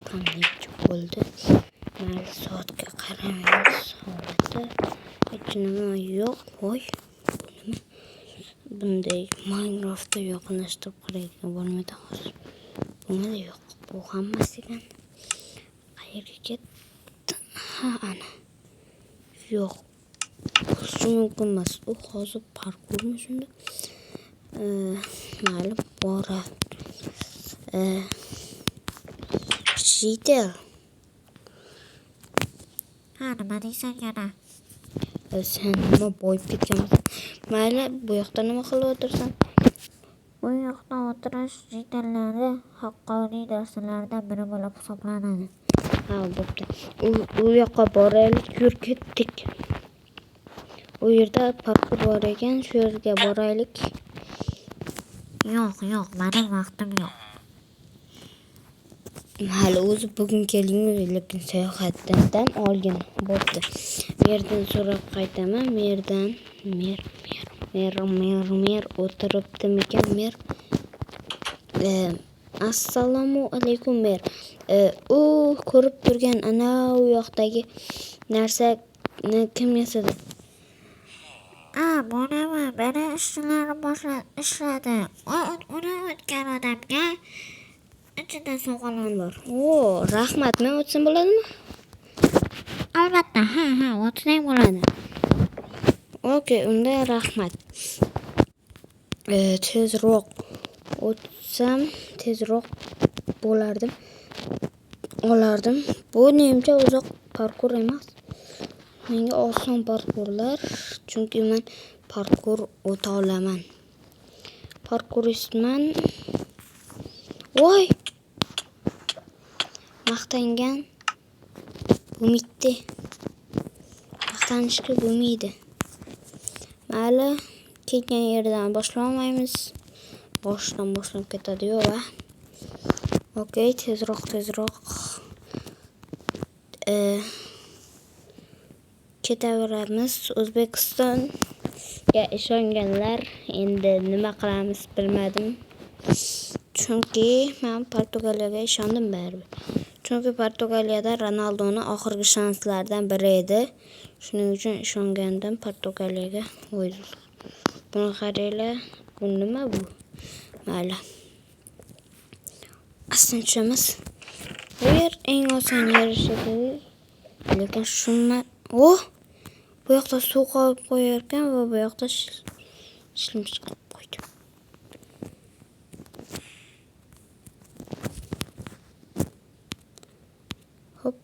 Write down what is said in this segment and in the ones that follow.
Ham necha bo'ldi? Mayli, soatga qaramaymiz. Soatda hech nima yo'q. Voy, bu nima? Bunday Minecraftda yaqinlashtirib qaraydigan bo'lmaydi hozir. Buni yo'q. Bu hammasi ekan. Qayerga ketdi? Ha, ana. Yo'q. Bo'lishi mumkin emas. U hozir parkurmi shunda? Mayli, bora. Jitel. Ha, nima deysan yana? Sen nima boyib ketganmisan? Mayli, bu yoqda nima qilib o'tirsan? Bu yoqda o'tirish jitellarga haqqoniy narsalardan biri bo'lib hisoblanadi. Ha, bo'pti. U yoqqa boraylik, yur ketdik. U yerda parkur bor ekan, shu yerga boraylik. Yo'q, yo'q, mening vaqtim yo'q. Hali o'zi bugun keldingiz, lekin sayohatdan dam olgin. Bo'pti. Merdan so'rab qaytaman. Merdan, mer, mer, mer, mer o'tiribdimikan mer? Assalomu alaykum mer. U ko'rib turgan ana u yoqdagi narsani kim yasadi? A, bunimi? Buni ishchilar ishladi. Uni o'tgan odamga ichida sovg'alar bor. O, rahmat. Men o'tsam bo'ladimi? Albatta, ha, ha, o'tsang bo'ladi. Okey, unda rahmat. Tezroq o'tsam, tezroq bo'lardim. Olardim. Bu menimcha uzoq parkur emas. Menga oson parkurlar, chunki men parkur o'ta olaman. Parkuristman. Voy! Maqtangan bo'lmaydi. Maqtanishga bo'lmaydi. Mayli, kelgan yerdan boshlamaymiz. Boshdan boshlanib ketadi-yu, va. Okey, tezroq, tezroq. Ketaveramiz. O'zbekistonga ishonganlar endi nima qilamiz bilmadim. Chunki men Portugaliyaga ishondim baribir. Chunki Portugaliyada Ronaldoni oxirgi shanslardan biri edi. Shuning uchun ishongandim Portugaliyaga. Voy, buni qaranglar. Bu nima bu? Mayli. Aslan tushamiz. Bu yer eng oson yer shekilli. Lekin shundan, oh! Bu yoqda suv qo'yib qo'yarkan va bu yoqda shilmish qilib qo'ydi. Hop.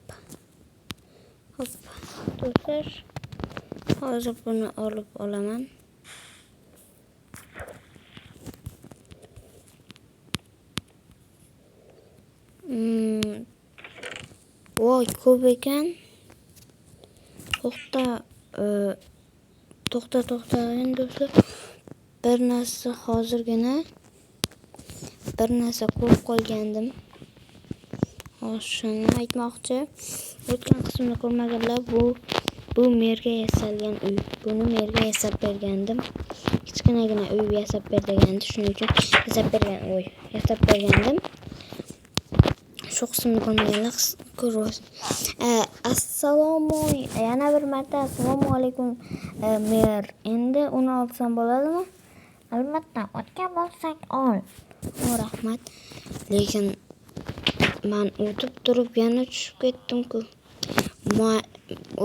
Hop. Do'stlar, hozir buni olib olaman. Voy, ko'p ekan. To'xta, to'xta, to'xta, endi do'stlar. Bir narsa hozirgina bir narsa ko'rib qolgandim. Hozir shuni aytmoqchi. O'tgan qismni ko'rmaganlar, bu merga yasalgan uy. Buni merga yasab bergandim. Kichkinagina uy yasab ber degandi. Shuning uchun yasab bergan uy yasab bergandim. Shu qismni ko'rmaganlar ko'rib. Assalomu yana bir marta assalomu alaykum, mer. Endi uni olsam bo'ladimi? Albatta, o'tgan bo'lsang ol. O, rahmat. Lekin men o'tib turib yana tushib ketdim-ku.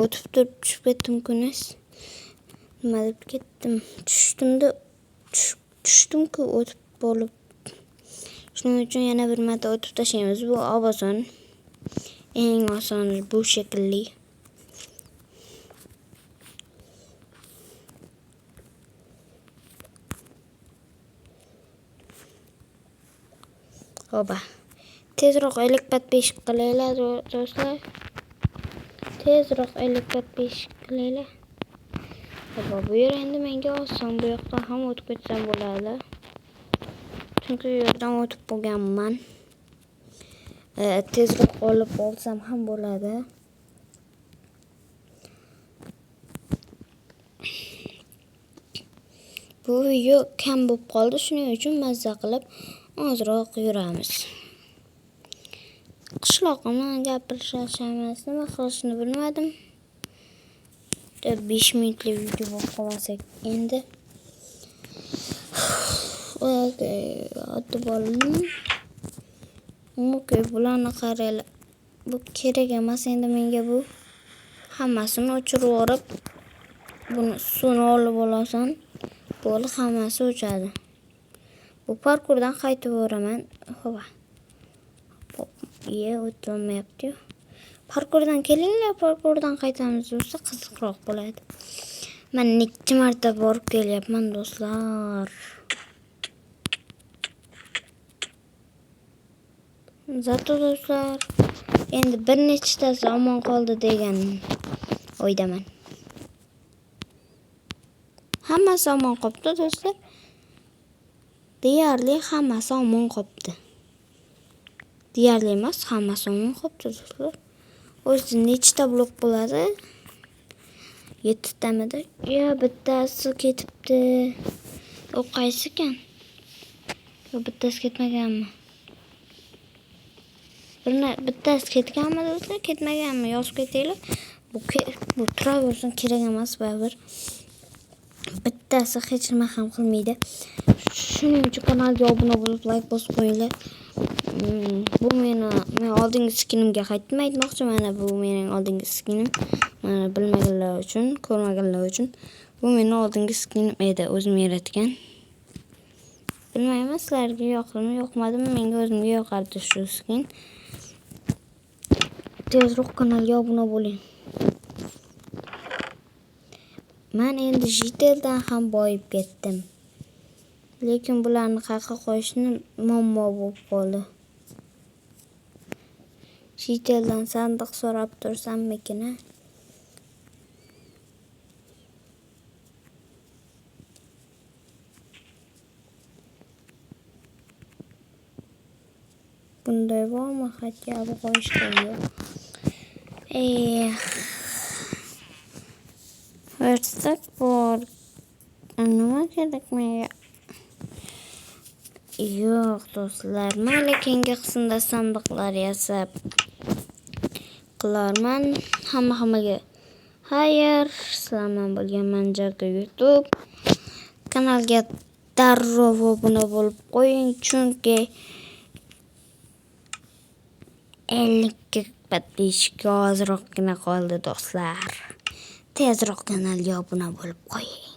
O'tib turib tushib ketdim-ku, nima deb ketdim? Tushdimda, tushdim-ku o'tib bo'lib. Shuning uchun yana bir marta o'tib tashlaymiz. Bu oson. Eng osoni bu shekilli. Oba. Tezroq ellik beshik qilaylar do'stlar. Tezroq ellik beshik qilaylar. Oba, bu yer endi menga oson. Bu yoqdan ham o'tib ketsam bo'ladi. Chunki u yerdan o'tib bo'lganman. Tezroq olib olsam ham bo'ladi. Bu video kam bo'lib qoldi, shuning uchun mazza qilib ozroq yuramiz. Qishloqimi gapirishamas, nima qilishni bilmadim. 5 minutlik video bo'lib qolmasak endi. Okey, otib oldim. Okey, bularni qaranglar. Bu kerak emas endi menga bu. Hammasini o'chirib yuborib, buni suvni olib olasan. Bo'ldi, hammasi o'chadi. Bu parkurdan qaytib boraman. Xo'p. Iye, o'tolmayapti-yu. Parkurdan kelinglar, parkurdan qaytamiz do'stlar, qiziqroq bo'ladi. Men necha marta borib kelyapman do'stlar. Zato do'stlar, endi bir nechtasi omon qoldi degan o'ydaman. Hammasi omon qolibdi do'stlar. Deyarli hammasi omon qolibdi. Deyarli emas, hammasi omon qolibdi do'stlar. O'zi nechta blok bo'ladi? 7 tamidi? Yo, bittasi ketibdi. U qaysi ekan? Yo, bittasi ketmaganmi? Bittasi ketganmi do'stlar, ketmaganmi? Yozib ketinglar. Bu turaversin, kerak emas baribir. Bittasi hech nima ham qilmaydi. Shuning uchun kanalga obuna bo'lib, like bosib qo'yinglar. Bu men oldingi skinimga qaytdim aytmoqchi. Mana bu mening oldingi skinim. Mana bilmaganlar uchun, ko'rmaganlar uchun bu mening oldingi skinim edi, o'zim yaratgan. Bilmayman sizlarga yoqdimi, yoqmadimi, menga o'zimga yoqardi shu skin. Tezroq kanalga obuna bo'ling. Men endi Jiteldan ham boyib ketdim. Lekin bularni qayerga qo'yishni muammo bo'lib qoldi. Jiteldan sandiq so'rab tursammikin, a? Bunday bormi? Xatga qo'yishga yo'q. Versak bor. Nima kerak menga? Yo'q do'stlar, mayli keyingi qismda sandiqlar yasab qilarman. Hamma-hammaga xayr. Sizlar bilan bo'lgan Jaka YouTube. Kanalga darrov obuna bo'lib qo'ying, chunki 50 подписчик ozroqgina qoldi do'stlar. Tezroq kanalga obuna bo'lib qo'ying.